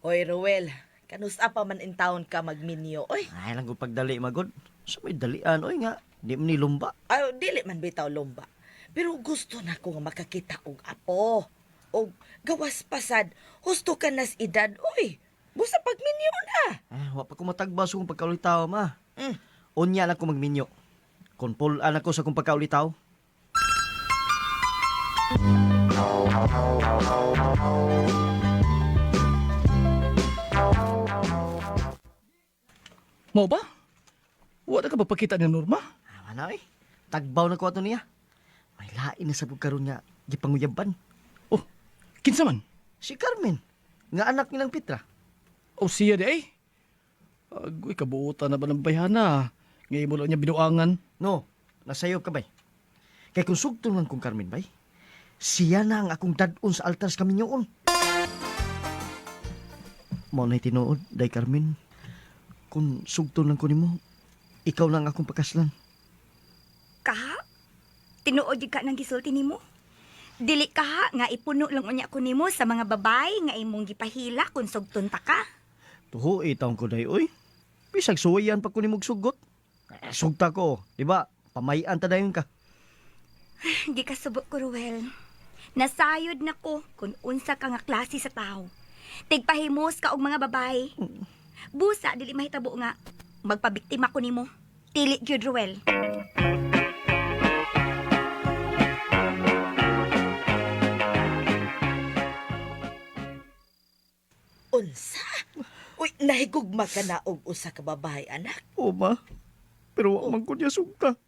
Hoy, Ruel, kanusa pa man in town ka magminyo, oy. Ay lang kung pagdali magod. Sa may dalian oy nga, di man ni lumba. Ay, dili man bitaw lomba. Pero gusto na ko nga makakita og apo. Og gawas pasad, husto ka nas edad, oy. Busa pagminyo na. Ay, wa pa ko matagba sa kong pagkaulitaw, ma. Mm. Unya na ko magminyo. Kung pulaan ako sa kong pagkaulitaw. Mo ba? Wala ka magpakita ni Norma? Ah, wala oy. Tagbaw na ko ato niya. May lain na sa karon nga gipanguyaban. Oh, kinsa man? Si Carmen, nga anak nilang Petra. O siya di ay. Agoy, kabuutan na ba ng bayhana? Ngayon mo lang niya binuangan. No, nasayop ka bay. Kay kung sugton lang kong Carmen bay, siya na ang akong dadon sa altar sa kaminyoon. Mao na'y tinuod, day Carmen. Kung sugton lang ko nimo, ikaw lang akong pakaslan. Kaha? Tinuod jud ka nang gisulti nimo? Dili kaha nga ipuno lang unya ko nimo sa mga babay nga imong gipahila kung sugton ta ka. Tuho, taon ko day, oy. Bisag suwayan pa ko nimog sugot. Eh, sugta ko, di ba? Pamayan ta dayon ka. Gikasubo ko, Ruel. Nasayod na ko kung unsa ka nga klase sa tao. Tigpahimos ka og mga babay. Busa dili mahitabo nga magpabiktima ko nimo. Dili gyud, Ruel. Unsa? Uy, nahigugma ka na og usa ka babae, anak. O ma, pero wa man ko niya sugta.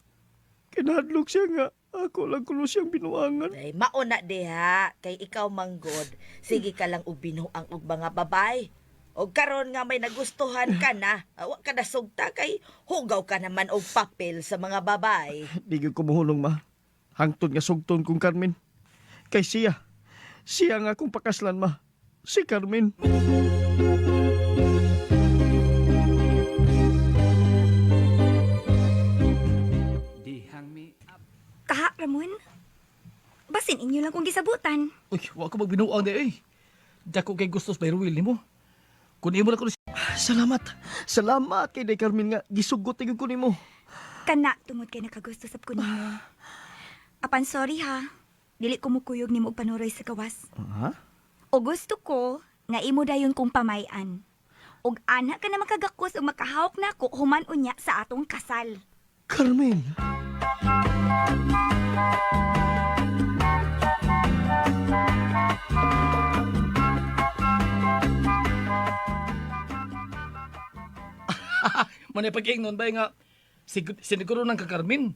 Kinahadlok siya nga, ako lang kuno siyang binuangan. Ay, mauna diha kay ikaw manggod. Sige ka lang og binuang og mga babae. Og karon nga may nagustuhan ka na, wa ka na sugta kay hugaw ka naman og papel sa mga babae. Di gyud ko muhulong ma. Hangtod nga sugton kong Carmen. Kay siya, siya nga akong pakaslan ma. Si Carmen. Kaha, Ramon. Basin inyo lang kung gisabutan. Uy, wa ka magbinuang di ay. Dako kay gustos by Ruel nimo. Kung imo lang ko Salamat. Salamat kay Day Carmen nga gisugot gyud ko nimo. Kana tungod kay nakagusto sab ko nimo. Apan sorry ha. Dili ko mukuyog nimo og panuroy sa gawas. Ha? O gusto ko nga imo dayon kong pamayan. Og ana ka na makagakos og makahawk nako human unya sa atong kasal. Carmen. Manay pag-ingnon ba nga siniguro ng kakarmin.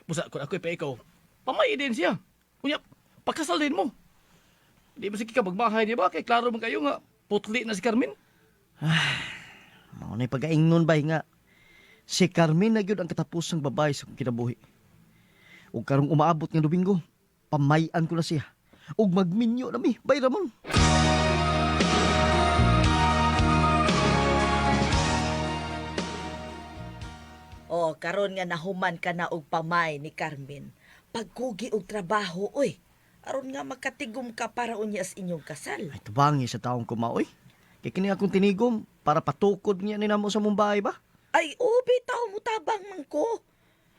Busa kun ako'y pa ikaw. Pamay din siya. Unya, pakasal din mo. Di ba sige ka magmahay di ba? Kay klaro man kayo nga putli na si Carmen. Mao na'y pagaingnon bay nga si Carmen na gyud ang katapusang babae sa akong kinabuhi. Ug karong umaabot nga Domingo, pamayan ko na siya. Ug magminyo na mi, bay Ramon. O, karon nga nahuman ka na og pamay ni Carmen. Pagkugi og trabaho, oy. Aron nga makatigom ka para unya sa inyong kasal. Ay tubangi sa taong kumaoy. Kay kini akong tinigom para patukod niya ni namo sa Mumbai ba? Ay, o, bitaw mo tabang man ko.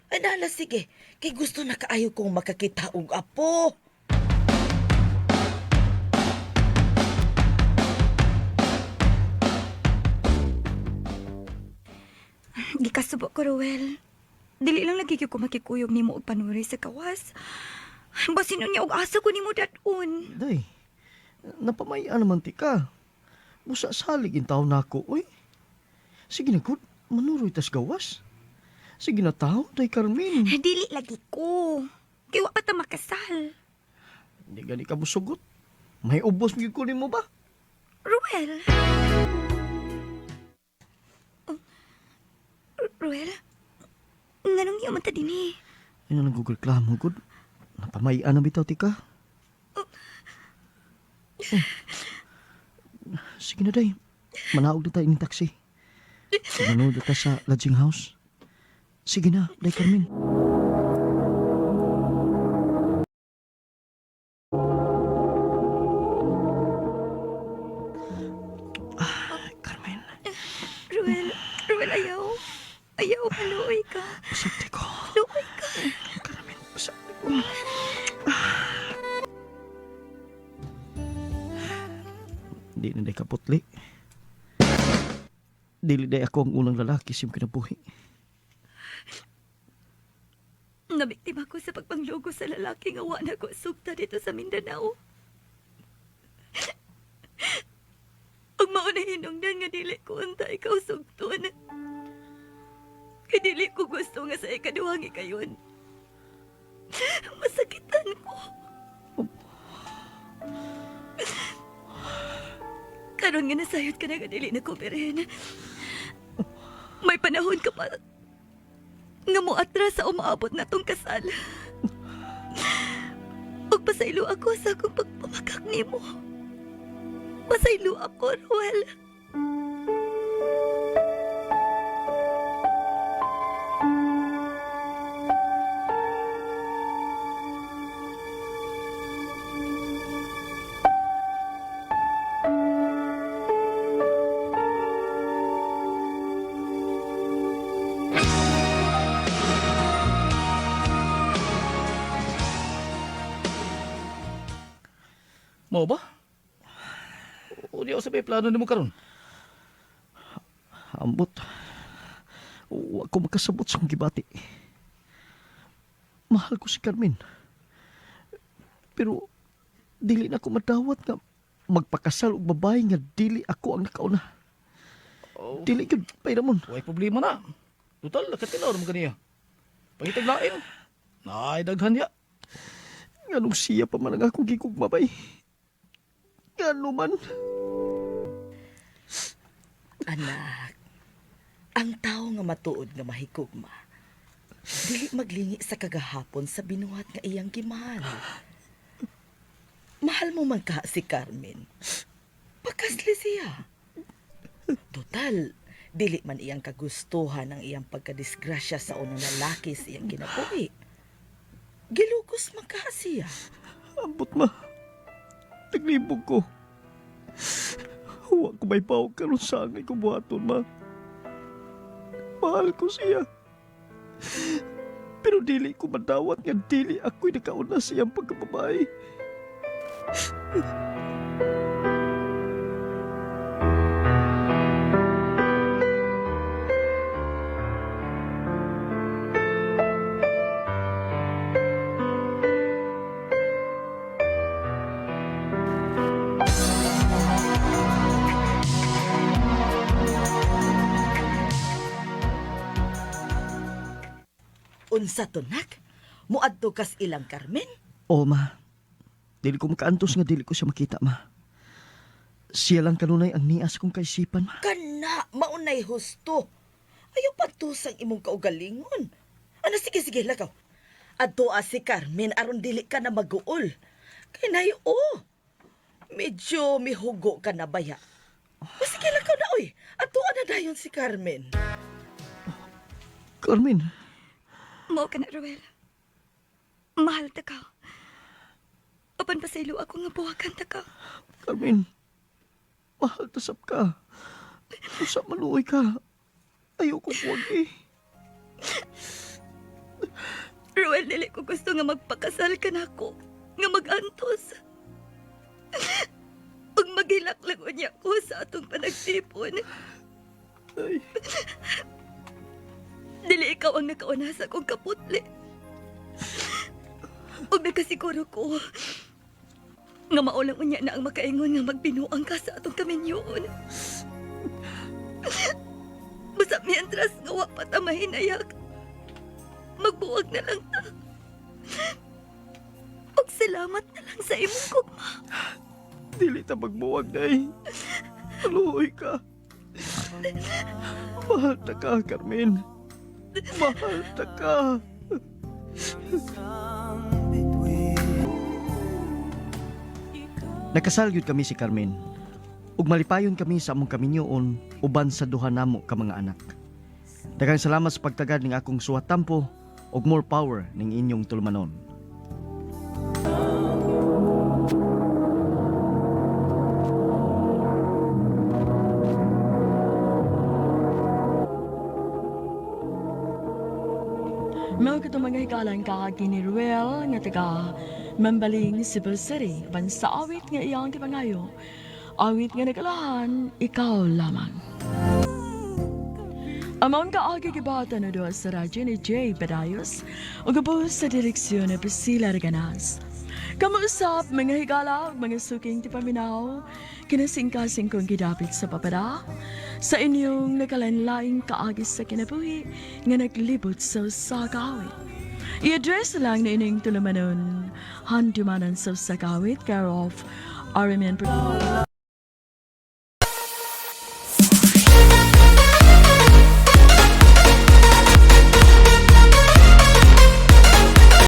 Ay, nala, sige. Kay gusto na kaayo kong makakita og apo. Gikasubo ko, Ruel. Dili lang lagi gyud ko makikuyog nimo og panuroy sa gawas. Basin unya og asa ko nimo dadon. Day, napamayan naman ti ka. Busa salig in taon nako, oy. Sige na gud, manuroy tas gawas. Sige na tao, day Carmen. Dili lagi ko. Kay wa pa ta makasal. Hindi gani ka musugot. May ubos gyud ko nimo ba? Ruel. Oh, Ruel? Nganong di man ta dinhi? Ay na nagreklamo gud. Napamayan na bitaw ti ka. Oh. Sige na day. Manaog na tayo ng taxi. Manood na ta sa lodging house. Sige na, day Carmen. Maluoy ka. Pasagdi ko. Luoy ka. Carmen, pasagdi ko. Di na day kaputli. Dili day ako ang unang lalaki sa iyong kinabuhi. Nabiktima ko sa pagpanglugo sa lalaki nga wa na ko sugta dito sa Mindanao. Ug mao na hinungdan nga dili ko unta ikaw sugton. Kay dili ko gusto nga sa ikaduhang ikayon. Masakitan ko. Karon nga nasayod ka na nga dili na ko birin. May panahon ka pa nga moatras sa umaabot na tong kasal. Ug pasaylo ako sa akong pagpamakak nimo. Pasaylo ako, Ruel. Mao ba? O di ako sabi plano nimo karon. Ambot. Wa ko makasabot sa akong gibati. Mahal ko si Carmen. Pero dili na ko madawat nga magpakasal og babae nga dili ako ang nakauna. Oh. Dili gyud pairamon. Way problema na. Total, nakatilaw naman kaniya. Pangitag lain. Ay, daghan niya. Nganong siya pa man ang akong gigugma bay. Ngano man. Anak, ang tao nga matuod nga mahigugma, dili maglingi sa kagahapon sa binuhat nga iyang gimahal. Mahal mo man ka si Carmen. Pakasli siya. Total, dili man iyang kagustuhan ang iyang pagkadisgrasya sa unang lalaki sa iyang kinabuhi. Gilugos man ka siya. Ambot ma. Naglibog ko. Wa ko may pawag karon sa angay ko buhaton ma. Mahal ko siya. Pero dili ko madawat nga dili ako'y nakauna sa iyang pagkababae. Unsa to nak? Muadto kas ilang Carmen? Oo ma. Dili ko makaantos nga dili ko siya makita ma. Siya lang kanunay ang nias kong kaisipan ma. Kana, maunay husto. Ayaw pagtusang imong kaugalingon. Ano, sige, sige, lakaw. Adto si Carmen, aron dili ka na maguol. Kay nay, oh. Medyo mihugo ka na baya. O sige, lakaw na, oy. Adto na dayon si Carmen. Carmen, Mao ka na, Ruel. Mahal ta ka. Apan pasaylo ako nga buwakan ta ka. Carmen, mahal tasap ka. Usa maluoy ka. Ayoko buwag eh. Ruel, dili ko gusto nga magpakasal ka na ako. Nga magantos. Ug maghilak lang unya ko sa atong panagtipon. Ay. Dili ikaw ang nakauna sa akong kaputli. Ug nakasiguro ko nga maulang unya na ang makaingon nga magbinuang ka sa atong kaminyoon. Basta mientras nga wa pa ta mahinayak, magbuwag na lang ta. Ug salamat na lang sa imong gugma. Dili ta magbuwag, day. Maluoy ka. Mahal ta ka, Carmen. Mahal ta ka. Nakasal gyud kami si Carmen. Ug malipayon kami sa among kaminyoon uban sa duha namo ka mga anak. Daghang salamat sa pagtagad ning akong suwatampo ug more power ning inyong tulumanon. Mao kato, mga hikalang, kaagi ni Ruel nga taga Mambaling, Cebu City. Uban sa awit nga iyang gipangayo. Awit nga nagalahan, "Ikaw Lamang." Among kaagi gibata na doon sa radyo ni Jay Badayos ug gabuhos sa direksyon ni Priscilla Reganas. Kamuusap, mga higala, mga suking tipaminaw, kinasingkasing kong gidapit sa papada, sa inyong nakalanlaing kaagi sa kinabuhi nga naglibot sa usa ka awit. I-address lang na ining tulumanon, Handumanan sa usa ka awit, care of RMN.